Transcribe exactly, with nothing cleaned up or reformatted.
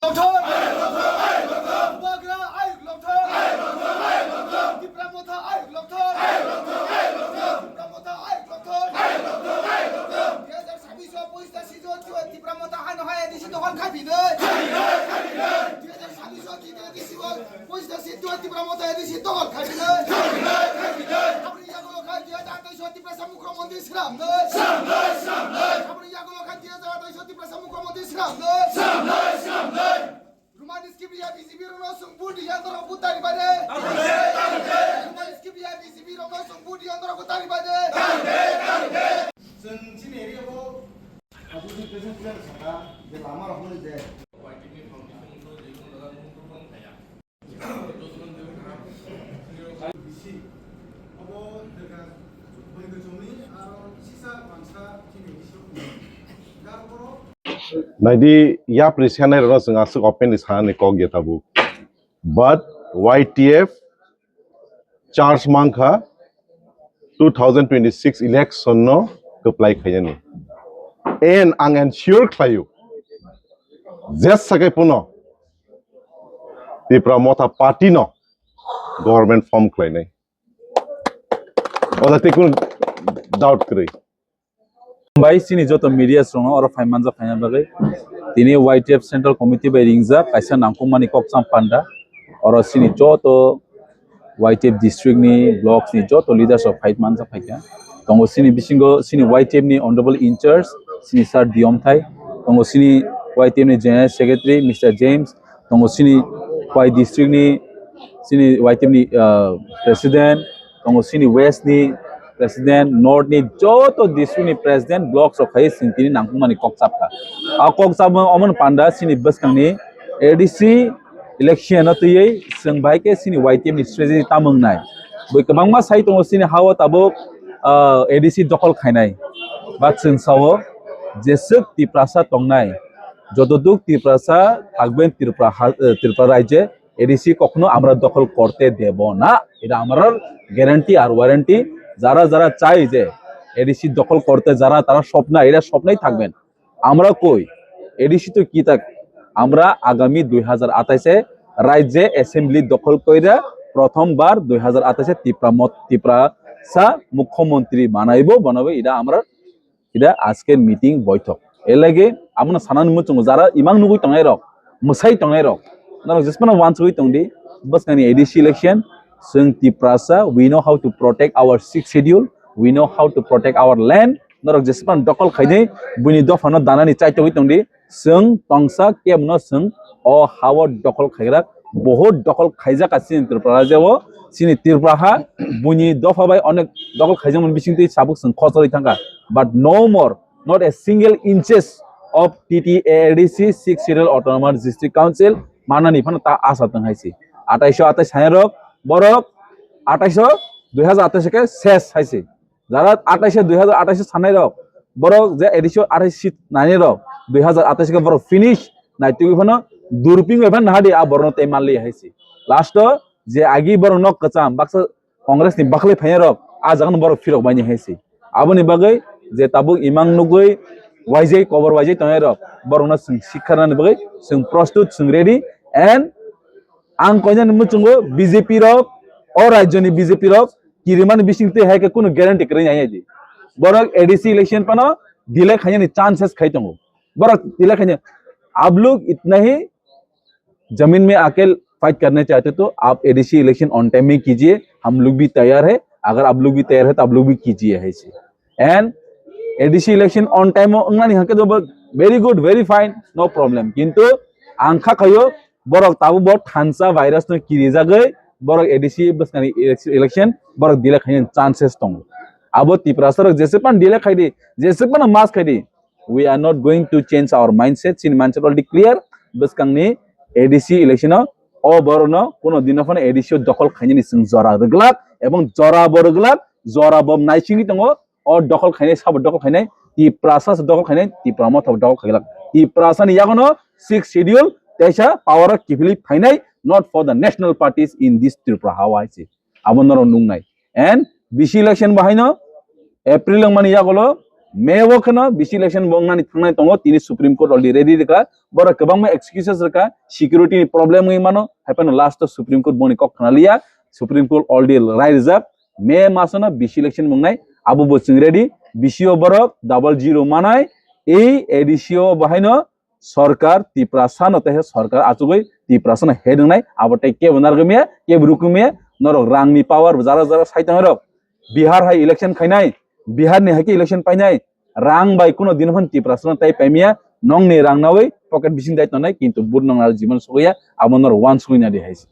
Lothor! Bubagra ayuk lothor! Tipra Motha ayuk lothor! Tipra Motha ayuk lothor! Dui hajar sabbish o pochis ta seat o Tipra Motha hano hai A D C dokhol khai phinai. Dui hajar sabbish o A D C o pochis ta seat o Tipra Motha A D C dokhol khai phinai. Aboni yagulo khai dui hajar atais o Tiprasa Mukhyamantri swnamnai. Aboni yagulo khai dui hajar atais o Tiprasa Mukhyamantri swnamnai. Roman Skip ya B J P rokno chwng vote ya norok butari bai de. Roman Skip ya B J P rokno chwng vote ya norok butari bai de. Chwng chini area o abo ni president plan saka je lama rok hwnwi je. Bisi abo derga bai gojoni aro sisa bangsa chini bisi. Dar poro Naidi, yapri sanai rokno chwng aswk openly sanani kok ya tabuk. But Y T F charge mankha two thousand twenty-six election no kwplai khaiyani. And ang ensure khlaio, jes sakai puno Tipra Motha Party no government form khlainai. Oda tei kunu doubt kwrwi. Bai chini joto media rokno oro phai manjak phaina bagwi tini Y T F Central Committee bai ringjak kaisa nangkukmani kokcham panda. Oro chini joto Y T F district ni, blocks ni joto leaders rok phai manjak phaikha. Tongo chini bisingo chini Y T F ni honorable in charge chini sir Diyom Thai, tongo chini Y T F ni general secretary Mister James, tongo chini Y district ni chini Y T F ni, ah, president, tongo chini west ni president, north ni joto district ni president, blocks rok hai chwng tini nangkukmani kok chapkha. A kok chapma omo panda chini bwskang ni A D C election no twiwi chwng bai khe chini Y T F ni strategy tamo wngnai. Bui kwbangma sai tongo chini ha-o tabuk, ah, A D C dokhol khainai. Ba chwng sao jeswk Tiprasa tongnai, joto duk Tiprasa thakben Tripura ha-, eh, Tripura rajye A D C কখনো আমরা দখল করতে দেব না, এটা আমার গ্যারান্টি আর ওয়ারেন্টি। যারা যারা চাই যে A D C দখল করতে, যারা তারা স্বপ্ন, এরা স্বপ্নেই থাকবেন। আমরা কই? A D C তো কি থাক, আমরা আগামী দুই হাজার আঠাশে রাজ্যে অ্যাসেম্বলি দখল কইরা প্রথমবার দুই হাজার আঠাশে তিপ্রা মত, তিপ্রাসা মুখ্যমন্ত্রী বানাইবো, বানাবো, এটা আমরা এটা আজকের মিটিং বৈঠক। এর লাগে আমরা সানানি মুচুঙ্গো যারা ইমাং নুগুই tongnai rok, mwsai tongnai rok, norok jesmano wansugui tongdi, bwskangni A D C election, chwng Tiprasa, we know how to protect our sixth schedule, we know how to protect our land, norok jesmano dokol khaidi, buini dophano danani chaitogwi tongdi, chwng tongsa kebno chwng o ha-o dokol khaigra, bohut dokol khaijak chini Tripura rajyo, chini Tripura ha, buini dopha bai onek dokol khaijakmani bisingtwi sabuk chwng khosori thangkha, but no more, not a single inches of T T A A D C, Sixth Schedule Autonomous District Council, manani phano ta asa tong hai se. Atais o atais sanai rok, borok atais o dui hajar atais ke ses hai se. Jara atais o dui hajar atais sanai rok, borok je A D C o atais seat nai rok, dui hajar atais ke borok finish, nai twi phano durping bai phano nahadi a borok no tei manli hai se. Last o je agi borok nok kwcham baksa Congress ni bakhli phainai rok, a jaga no borok phirok baini hai se. Aboni bagwi je tabuk imang nugwi waijai kobor waijai tongnai rok, borok no chwng sikharnani bagwi chwng prostut, chwng ready, and ang koinani muchungo B J P rok, o rajyoni B J P rok kirimani bisingtwi hai khe kunu guarantee kwrwi nai di. Borok A D C election phano delay khainani chances khai tongo. Borok delay khaina, आप लोग इतना ही जमीन में आके फाइट करना चाहते तो आप A D C election on time में कीजिए, हम लोग भी तैयार है, अगर आप लोग भी तैयार है तो आप लोग भी कीजिए, hai se. And A D C election on time o wngnani hwnkhe to very good, very fine, no problem. Kintu ang kha khaio borok tabuk bo thansa virus no kirijagwi borok A D C bwskangni election borok delay khaina chances tongo. Abo Tiprasa rok jesepano delay khaidi, jesepano mas khaidi, we are not going to change our mindset. Chini mindset already clear. Bwskangni A D C election o, o borokno kuno dino phano A D C o dokhol khainani chwng jora rwglak, ebong jora bo rwglak, jora bo naisingwi tongo. O dokhol khainai, sabo dokhol khainai, Tiprasa se dokhol khainai, Tipra Motha bo dokhol khaiglak. Tiprasa ni yagono sixth schedule teisa power o kiphilwi phainai, not for the national parties in this Tripura hawa hai se. Abo norok nuknai. And B C election bo haino April wngmani yagulo May o kheno bisi election bo wngnani thangnai tongo, tini Supreme Court already ready rwkha, borok kwbangma excuses rwkha, security ni problem wngwi mano, hai phano last o Supreme Court boni kok khna liya, Supreme Court already rai rijak, May masono bisi election bo wngnai, abo bo chwng ready, bisi o borok double zero manai, ei A D C o bo haino sorkar Tiprasa no tei sorkar achugwi Tiprasa no head wngnai, abo tei kebo narwgwi maya, kebo rwgwi maya, norok rangni power jara jara sai tongo rok. Bihar hai election khainai, Bihar ni hai khe election painai, rang bai kuno din phano Tiprasa no tai paimaya, nongni rang nawi pocket bising dai tongnai, kintu but nong aro jibon sogwi ya, abo norok uansugwi nadi hai se.